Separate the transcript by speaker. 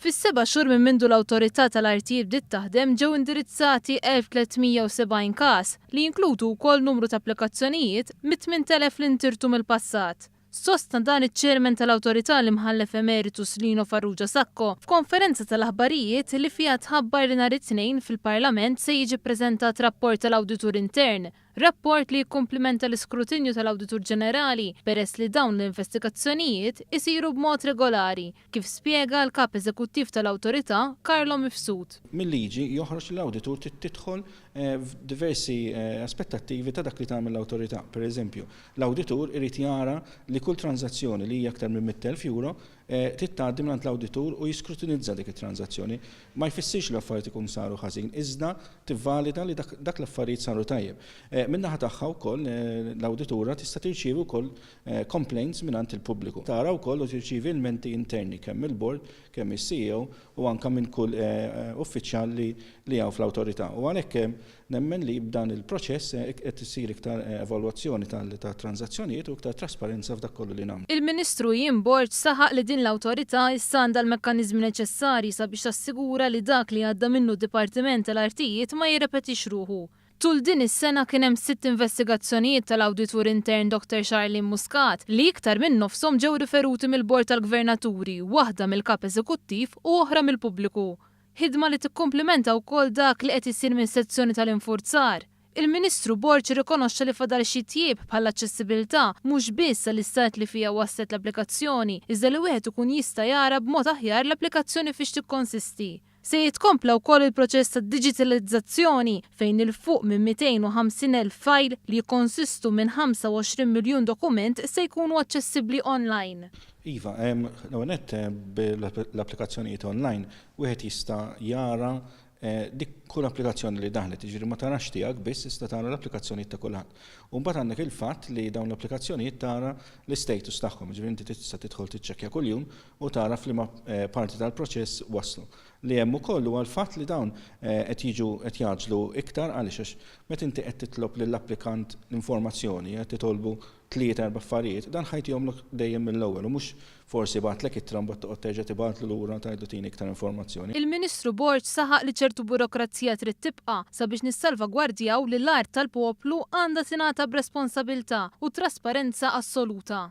Speaker 1: Fis-seba' xhur minn mindu l-Awtorità tal-Artijiet bdiet taħdem ġew indirizzati 1,370 każ li jinkludu wkoll numru ta' applikazzjonijiet mit-8,000 li ntirtu mill-passat. Sostna dan iċ-Chairman tal-Awtorità l-Imħallef Emeritus Lino Farrugia Sacco f'konferenza tal-aħbarijiet li fiha tħabbar li nhar it-Tnejn fil-Parlament se jiġi ppreżentat rapport tal-Awditur Intern Rapport li jikkumplimenta l-iskrutinju tal-Awditur Ġenerali peress li dawn l-investigazzjonijiet isiru b'mod regolari, kif spjega l-Kap Eżekuttiv tal-Awtorità Carlo Mifsud.
Speaker 2: Mil-liġi joħroġ li l-awditur trid tidħol f'diversi aspettattivi ta' dak li tagħmel l-awtorità. Per eżempju, l-awditur irid jara li kull tranżazzjoni li hija aktar minn 100,000 euro trid tgħaddi mingħand l-awditur u jiskrutinizza dik it-tranżazzjoni. Ma jfissirx li l-affarijiet ikunu saru ħażin, iżda tivvalida li dak l-affarijiet saru tajjeb. Min-naħa tagħha wkoll l-awditura tista' tirċievi wkoll complaints mingħand il-pubbliku. Tara wkoll u tirċievi ilmenti interni kemm mill-bord, kemm mis-CEO u anke minn kull uffiċjal li hawn fl-awtorità. U għalhekk Nemmen li b'dan il-proċess qed issir iktar evalwazzjoni tat-tranżazzjonijiet u iktar trasparenza f'dak kollu li nagħmlu.
Speaker 1: Il-Ministru Ian Borg saħaq li din l-awtorità issa għandha l-mekkaniżmi neċessarji sabiex tassigura li dak li għadda minnu d-Dipartiment tal-Artijiet ma jirrepetix ruħu. Tul din is-sena kien hemm sitt investigazzjonijiet tal-Awditur Intern Dr Charlene Muscat li iktar minn nofshom ġew riferuti mill-Bord tal-Gvernaturi, waħda mill-Kap Eżekuttiv u oħra mill-pubbliku. Ħidma li tikkumplimenta wkoll dak li qed isir minn sezzjoni tal-infurzar. Il-Ministru Borg irrikonoxxa li fadal xi tjieb bħall-aċċessibilità mhux biss għall-istat li fiha waslet l-applikazzjoni iżda li wieħed ikun jista' jara b'mod aħjar l-applikazzjoni fiex tikkonsisti. Se jitkompla wkoll il-proċess ta' diġitalizzazzjoni fejn 'il fuq minn 250,000 fajl li jikkonsistu minn 25 miljun dokument se jkunu aċċessibbli online.
Speaker 2: Iva, l-ewwel nett bl-applikazzjonijiet online wieħed jista' jara dik kull applikazzjoni li daħlet, jiġifieri ma tarax tiegħek biss, iżda tara l-applikazzjonijiet ta' kulħadd. U mbagħad għandek il-fatt li dawn l-applikazzjonijiet tara l-istatus tagħhom, jiġifieri inti tista' tidħol tiċċekkja kuljum u tara f'liema parti tal-proċess waslu. Li hemm ukoll huwa l-fatt li dawn qed jiġu qed jgħaġġlu iktar għaliex għax meta inti qed titlob lill-applikant l-informazzjoni, qed titolbu tlieta erba' affarijiet, dan ħa jtihomlok dejjem mill-ewwel u mhux forsi bagħatlek ittra mbagħad toqgħod terġa' tibgħatlu lura tgħidlu tini iktar informazzjoni.
Speaker 1: Il-Ministru Borg saħaq li ċertu burokrazija trid tibqa' sabiex nissalvagwardjaw li l-art tal-poplu għandha tingħata b'responsabilità u trasparenza assoluta.